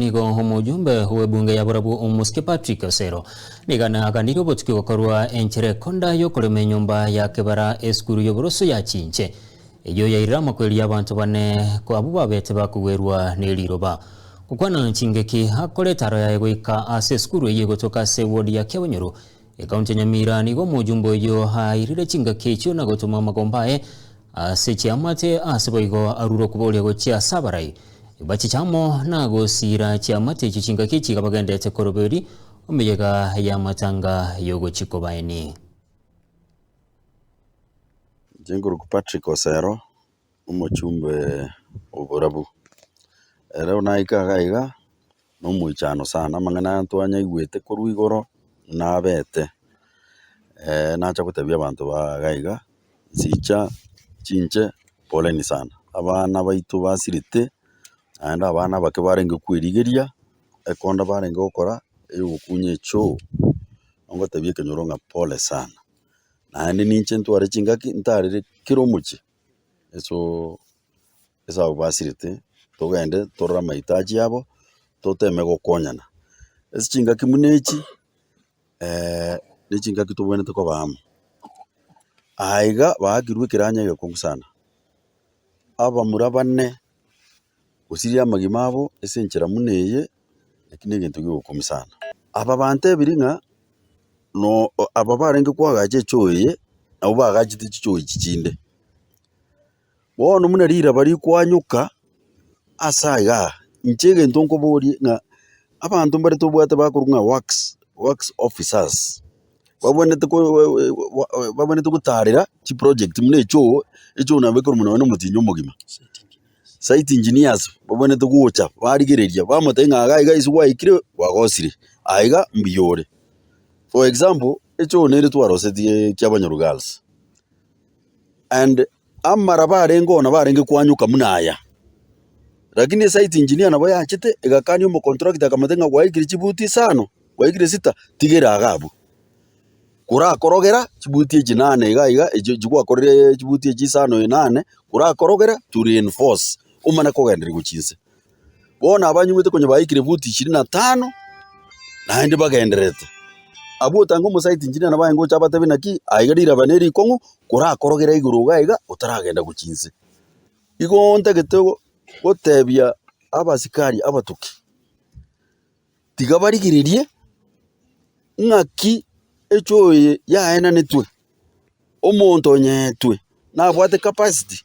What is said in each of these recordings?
Nigo omojumbe bw'ebunge ya barabwo omosike Patrick Osero nigo aganirie obotuki gokorwa enchera ekonda y'okorema enyomba ya kebara esukuru y'oboroso ya Chinche eyio yairire amakweri y'abanto bane abwo babete bakogwerwa neriroba. Gokwana chingeki akore etaro yaye goika ase esukuru eyio egotoka ase eward ya Kiabonyoru Ekaunti ya Nyamira nigo omojumbe oyio airire chingaki echio na gotoma amagomba aye ase chiamate ase boigo arure okoboria gochia ase abarai bachiche amo na gosiira chiamate echio chingaki echi iga bagenderete koroberi omeyega y'amatanga y'ogochia kobaeni. Inche nkorokwa Patrick Osero, omochumbe o borabu. Ere naika iga iga, na omoichano sana, amang'ana aya twanyaigwete korwa igoro, nabete nacha gotebia abanto ba iga iga, nsicha, chinche, poleni sana. Abana baito basirete, naende abana abake barenge kwerigeria, ekonda barenge gokora, eyogokunya echoo, ngotebia ekenyoro ng'a pole sana. Naende ninche ntware chingaki ntarere kera omochie, asoo ase abwo basirete, togende torore amahitaji abo, toteme gokonyana. Ase chingaki buna echi, ne chingaki tobwenerete koba amo. Aiga baakirwe ekeranya egekong'u sana, abamura bane gosiria amagima abo ase enchera buna eye, eki na egento giogokumia sana. Aba bantebirie ng'a no aba barenge koagacha echoo eye, nabo baagachete chichoo echi chinde. Bono buna riraba rikwanyoka ase aiga, inche egento nkoboria ng'a abanto mbare tobwate bakorwa ng'a works, works officers, babwenerete ko babwenerete gotarera chiproject buna echoo, echoo nabo ekorwa nonye na omotienyi omogima. Site engineers babwenerete gocha barigereria bamotebia ng'a iga iga ase gwaikire gwagosire, aiga mbuya ore. For example, echoo nere twarosetie Kiabonyoru Girls. And amaraba arenge oo nabo arenge kwanyoka buna aya. Lakini esite engineer nabo yachete egakania omocontractor akamotebia ng'a gwaikire chibuti isano, gwaikire sita, tigera iga abwo. Korakorogera chibuti echi nane iga iga echi echi gwakorire chibuti echi isano inane, korakorogera to reinforce omane kogendereria gochia inse. Bono abanyuete konya baikire buti ishirini na tano, naende bagendererete. Abwo otanga omosaiti engineer nabo aye ngocha abatebie naki, aiga riraba ne rikong'u, korakorogera igoro iga iga, otaragenda gochia inse. Igo ntagete gotebia abasikari abatuki, tiga barigererie ng'aki echoo eye yaenanetwe, omonto onyeetwe nabwate capacity.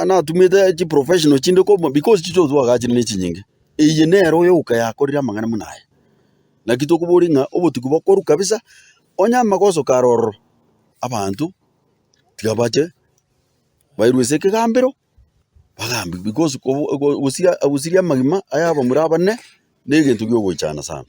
natumete chiprofessional chinde kobua because chichoo twagachire ne chinyinge, eye nero yoka yakorire amang'ana buna aya. Naki tokoboria ng'a obotuki bokorwa kabisa, onye amagoso kare ororo, abanto tiga bache bairwe ase ekegambero, bagambigwe because gosiria amagima aya abamura abane, na egento kia ogoichana sana.